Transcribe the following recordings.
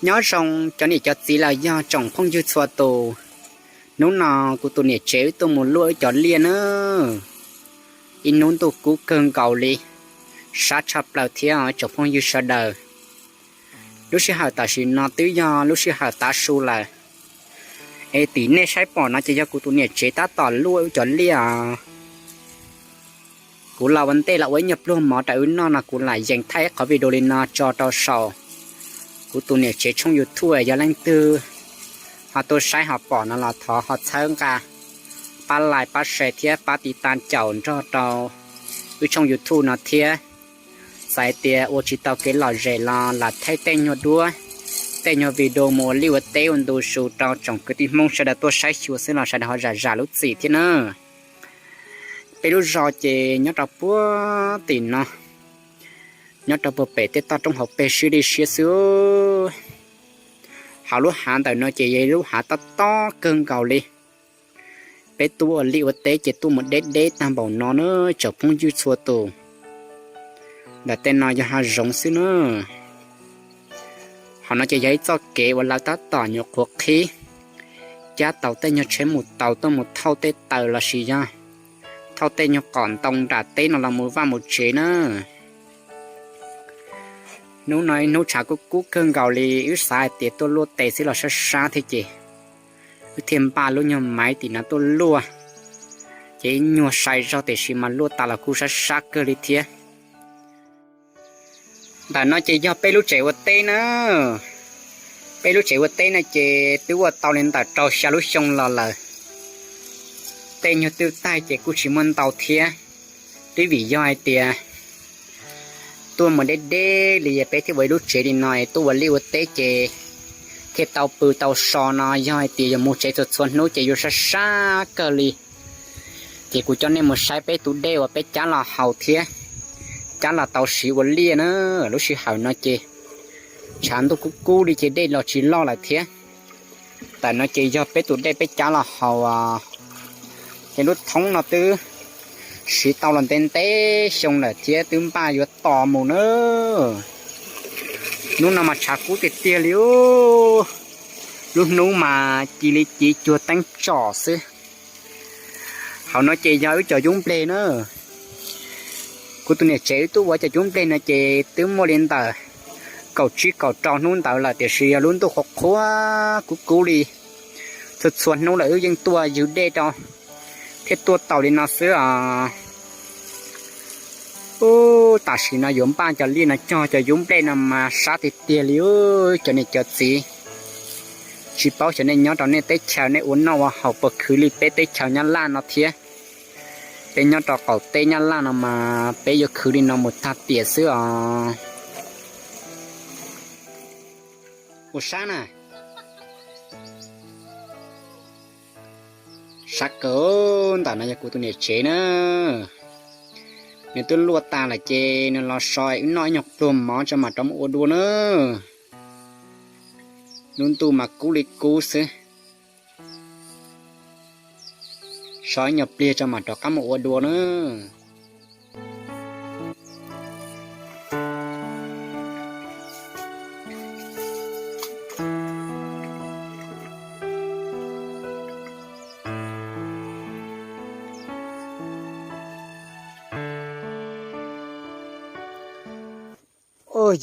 Nyob zoo cov niam cov txiv los yog tsoom phooj ywg txhua tus. Hnub no kuv tus niam tsev wb tuaj mus luaj wb cov liaj na. Ib hnub ntuj kub kawg nkaus li, sab tshaj plaws thiab tsoom phooj ywg sawv daws. Lub sij hawm tam sim no twb yog lub sij hawm tav su lawm. Es tim nej saib pom no ces yog kuv tus niam tsev tab tom luaj wb cov liaj os. Kuv los ua ntej los ua ib nyuag pluag mov rau wb noj no kuv lam yees thaij qhov video li no tso rau saum kuv tus niam tsev tshooj YouTube. Yog leej twg ho tuaj saib ho pom no los thov ho txhawb nqa pab like pab share thiab pab tiv tas caum nrog rau wb tshooj YouTube no thiab. Txawm hais tias ua tsis tau kev lom zem los lam thaij tej nyuag duab, tej nyuag video mus ua liaj ua teb ua ntu zus rau tsoom kwv tij Hmoob sawv daws tuaj saib xyuas xwb los sawv daws ho zam zam lub txim thiab na. Peb lub zos ces nyob rau puag tim no, nyob rau puag pem tej toj roob hauv pes siab li siab xwb. Hauv lub hav ntawm no ces yog lub hav tob tob kawg nkaus li. Peb tuaj ua liaj ua teb ces tuaj mus deb deb tag npaum no na tsoom phooj ywg txhua tus. Ntawm tej no yog hav zoov xwb na. Hauv no ces yog ib txoj kev uas lawv tab tom nyuam qhuav qhib, cab tau tej nyuag tsheb mus taus tuaj mus thauj tej taws los sis yog thauj tej nyuag qhov ntoo nram teb no los mus vaj mus tsev na. Hnub no ib hnub tshav kub kub kawg nkaus li, wb xav hais tias tuaj luaj tes xwb los sab sab thiab ces wb thiaj npaj lub nyuag maiv tim no tuaj luaj, ces ib nyuag sai zog tiam sis mas luaj tas los kuj sab sab kawg li thiab. Ntawm no ces yog peb lub tsev ua teb na. Peb lub tsev ua teb no ces twb ua tau li ntawm rau xya lub xyoo los lawm. Tej nyuag twj taig ces kuj tsis muaj ntau thiab, twb vim yog hais tias tuaj mus deb deb li peb thiaj ua ib lub tsev li no, tuaj ua liaj ua teb ces thiaj tau pw tau so no. Yog hais tias yuav mus tsev txhua txhua hnub ces yuav sab sab kawg li. Ces kuv coj nej mus saib peb tus dej uas peb cab los haus thiab cab los tau siv ua liaj na. Lub sij hawm no ces tshav ntuj kub kub li ces dej los tsis loj lawm thiab. Ntawm no ces yog peb tus dej peb cab los haus, ces lub thoob no twb siv tau los ntev ntev xyoo lawm thiab twb npaj yuav tos mus na. Hnub no mas tshav kub tiag tiag li, lub hnub mas ci li ci cuag teeb tsom xwb. Hauv no ces yog wb cov yub nplej na. Kuv tus niam tsev wb tuaj ua cov yub nplej no ces twb muaj li ntawm kaum tsib kaum rau hnub ntawd lawm tiam sis yog lub ntuj qhuav qhuav kub kub li, txhua txhua hnub lawm wb yeej tuaj ywg dej rau thiab tuaj taus li no xwb os. Ub, tam sim no yuav npaj cov liaj no cog cov yub nplej no mas sab tiag tiag li. Cov niam cov txiv, tsis paub xyov nej nyob rau nej teb chaws nej ua noj ua haus puas khwv li peb teb chaws Nyab Laj no thiab. Peb nyob rau qaum teb Nyab Laj no mas peb yuav khwv li no mus tag tiam xwb os. Ua sab na. Sab kawg. Ntawm no yog kuv tus niam tsev na. Nws twb luaj tas lawm ces nws los so wb noj ib nyuag pluag mov tso mam rov mus ua dua na. Lub ntuj mas kub li kub xwb. So ib nyuag pliag tso mam rov qab mus ua dua na.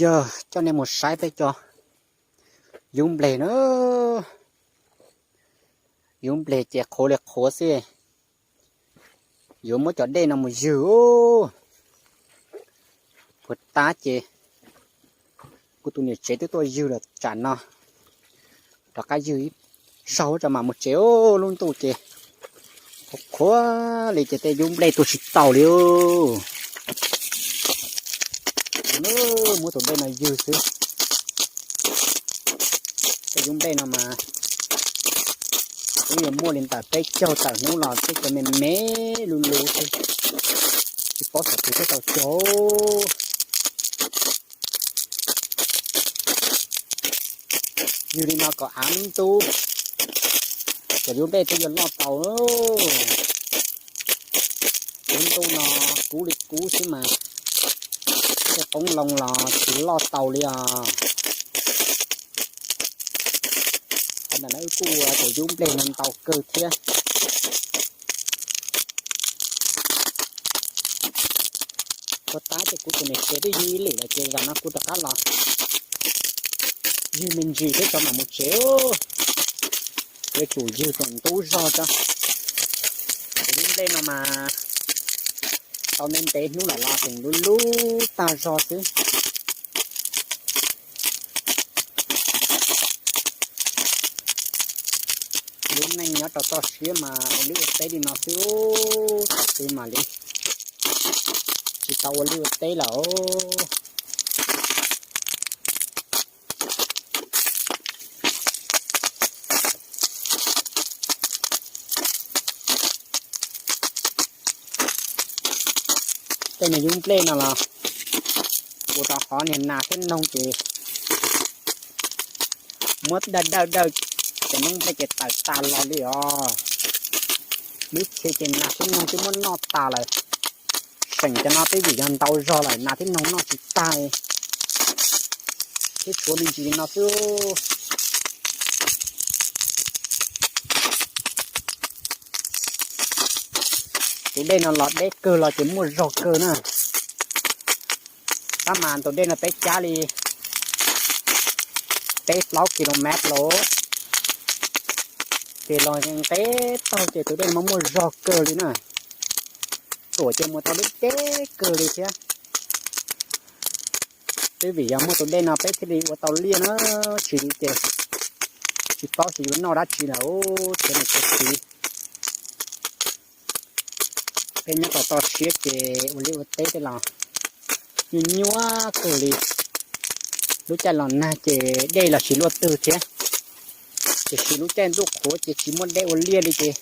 Yog coj nej mus saib peb cov yub nplej na. Yub nplej ces qhuav li qhuav xwb. Yuav muab cov dej no mus ywg. Puag ta ces kuv tus niam tsev twb tuaj ywg lawm tsam no, rov qab ywg ib zaug tso mam mus tsev. Lub ntuj ces qhuav qhuav li ces tej yub nplej tuaj tsis taus li. Muab tus dej no ywg xwb. Tej yub nplej no mas twb yuav muaj li ntawm peb caug tawm hnub los tej cov me me lub lub xwb, tsis paub xyov twg thiaj tau cog. Ywg li no kom av ntub, cov yub nplej twb yuav loj tau. Lub ntuj no kub li kub xwb mas tej qoob loo los tsis loj tau li os. Ntawm no wb kuj ua tus yub nplej no ntau kawg thiab. Ua tab ces kuv tus niam tsev twb yug ib lwm lawm ces zam no kuv rov qab los ywg me ntsis thiab tso mam mus tsev. Yuav tsum ywg kom ntub zog tso. Tus yub nplej no mas tau ntev ntev hnub lawm los tseem lub lub tag zog xwb. Lub neej nyob rau toj siab mas ua liaj ua teb li no xwb, thaum twg mam li tsis tau ua liaj ua teb lawm. Tej niag yub nplej no los ua rau qhov niag nas thiab noog ces muab dawj dawj dawj, cov noob nplej ces tawm tas los li os. Lub txhia ces nas thiab noog twb muab noj tas lawm. Seem cov no twb vim yog ntau zog lawm nas thiab noog noj tsis tag, thiab tshuav me ntsis li no xwb. Tus dej no los deb kawg los ces muaj zog kawg na. Tab mas tus dej no peb cab li peb plaub kilomev los ces los nqes taug ces tus dej no muaj zog kawg li na. Tuam ces mus tau deb deb kawg li thiab. Twb vim yog muaj tus dej no peb thiaj li ua tau liaj na, tsis li ces tsis paub xyov yuav noj dab tsi lawm. Cov niam cov txiv, peb nyob rau toj siab ces ua liaj ua teb tej los nyuaj nyuaj kawg li. Lub caij los nag ces dej los tsis luaj twg thiab, tiam sis lub caij ntuj qhuav ces tsis muaj dej ua liaj li ces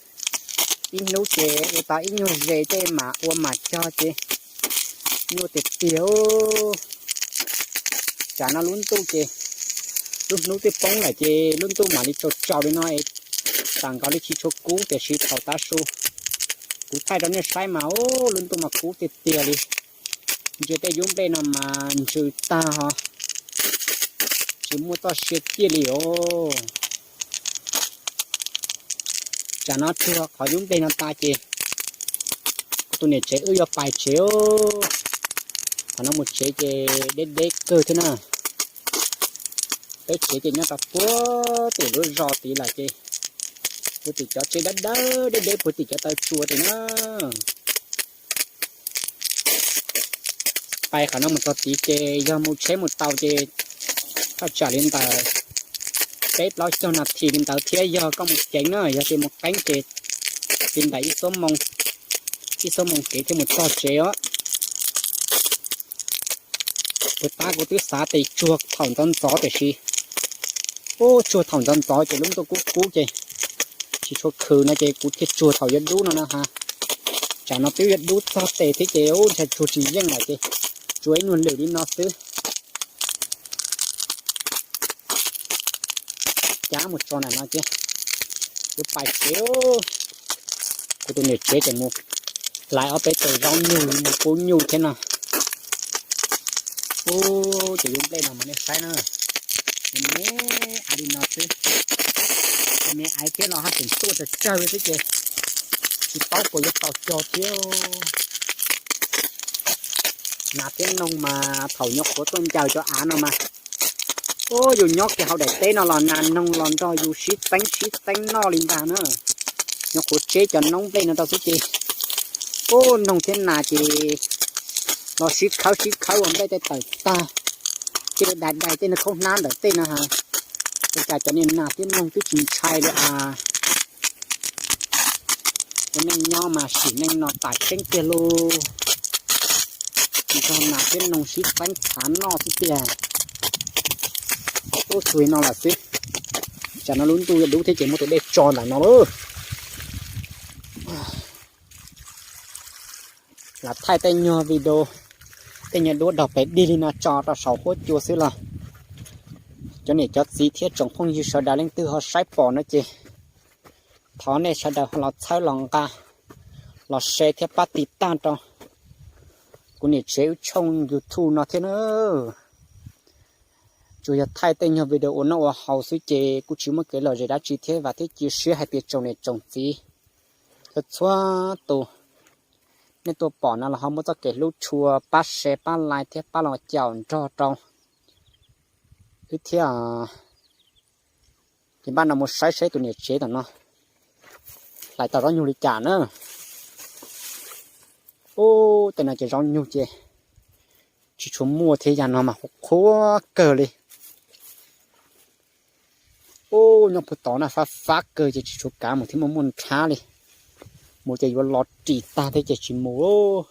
ib hnub ces ua tau ib nyuag zes tej mam ua mam cog ces nyuaj tiag tiag. Tsam no lub ntuj ces lub hnub twb poob lawm ces lub ntuj mam li tsaus tsaus li no es tam nkaus li tsis tshua kub tiam sis thaum tav su kuv thaij rau nej saib mas lub ntuj mas kub tiag tiag li. Ntsia tej yub nplej no mas ntsws tag ho tsis muaj txoj sia ciaj li os. Tsam no tsuag qhov yub nplej no tas ces kuv tus niam tsev wb yuav pais tsev. Qhov no mus tsev ces deb deb kawg thiab na. Peb tsev ces nyob rau puag tim lub zos tid lawm ces puag tim cov tsev dawb dawb deb deb puag tim cov taw tsua tid na. Pais qhov no mus txog tid ces yog mus tsheb mus tau ces thaj tsam li ntawm peb plaub caug nas this li ntawd thiab yog koj mus ceev na, yog tias mus qeeb ces li ntawm ib xuab moos kev thiaj mus txog tsev os. Puag ta kuv twb xav tias tsuag thaum ntxov ntxov tiam sis ub tsuag thaum ntxov ntxov ces lub ntuj kub kub ces tsis tshua khwm no ces kuv thiaj tsuag thaum yuav dub no na ha. Tsam no twb yuav dub txog tes thiab ces ub ntshai tsuag tsis yeej lawm ces tsuag ib nyuag lwm li no xwb. Cab mus tso ntawm no ces yuav pais tsev. Kuv tus niam tsev ces mus hlais ob peb tug zaub nyuj mus pub nyuj thiab no. Ub, ces yub nplej no mas nej saib na, me me aiv li no xwb. Me aiv thiab no haj tseem tuaj tsawg tsawg xwb ces tsis paub puas yuav tau cog thiab. Nas thiab noog mas thaum nyuam qhuav tuaj ncaws cov av no mas, ub, yus nyob kiag hauv daim teb no los nas noog los nrog yus sib txeeb sib txeeb noj li ntag na. Nyuam qhuav tseb cov noob nplej no rau xwb ces, ub, noog thiab nas ces los sib khawb sib khawb ua nplej tej tawm tag, cia li dai dai tej no khaub hnab ntawm tej no ha. Ua cas cov niag nas thiab noog twb tsis ntshai li as. Ua neej nyob mas sim neej no tas tseeb tiag lauj. Nrog nas thiab noog sib txeeb thav noj xwb tiag. Ub, txug li no lawm xwb. Tsam no lub ntuj yuav dub thiab ces muab tus dej tso ntawm no lauj. Lam thaij tej nyuag video, tej nyuag duab dog pes dig li no tso rau saum huab cua xwb los cov niam cov txiv thiab tsoom phooj ywg sawv daws leej twg ho saib pom no ces thov nej sawv daws ho los txhawb los nqa, los share thiab pab tiv tauj rau kuv niam tsev wb tshooj YouTube no thiab na. Tsuas yog thaij tej nyuag video ua noj ua haus xwb ces kuj tsis muaj kev lom zem dab tsi thiab, vam thiab cia siab hais tias tsoom niam tsoom txiv txhua txhua tus, nej tuaj pom no los ho muab txoj kev hlub tshua pab share pab like thiab pab los caum nrog rau wb thiab. Ces npaj no mus saib saib tus niam tsev tom no hlais tau zaub nyug li cas na. Ub, tej no ces zaub nyug ces tsis tshua muaj thiab, yam no mas qhuav qhuav kawg li. Ub, nyob puag tod na fab fab kawg ces tsis tshua kav mus thiab, muaj muaj nrhab li. Mus ces yuav los ris tag thiab ces tsis mus.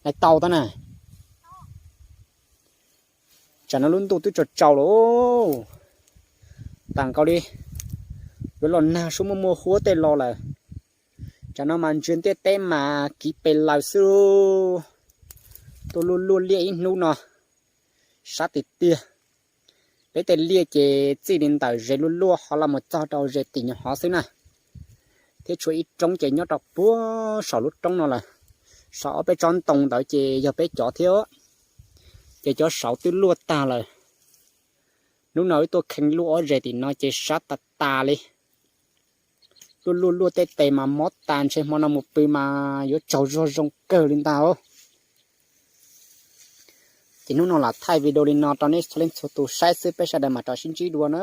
Hlais tau tab na. Tsam no lub ntuj twb tsaus tsaus lawm, tas nkaus li yuav los nag, suab muaj muaj huab tej los lawm. Tsam no mas ntsia ntiaj teb mas kiv pes lawm xwb. Tuaj luaj luaj liaj ib hnub no sab tiag tiag. Peb tej liaj ces txij li ntawm ze luaj luaj ho los mus txog rau ze tim nyuag hov xwb na, thiab tshuav ib roob ces nyob rau puag saum lub roob no lawm. Saum ob peb tsob ntoo ntawd ces yog peb cov thiab, ces cov saud twb luaj tag lawm. Hnub no wb tuaj kheej luaj ob ze tim no ces sab tas tas li. Luaj luaj luaj tej tes mas mob tas, ntshe hmo no mus pw mas yuav tsaug zog zoo kawg li ntag. Ces hnub no lam thaij video li no rau nej txhua leej txhua tus saib xwb, peb sawv daws mam rov sib ntsib dua na.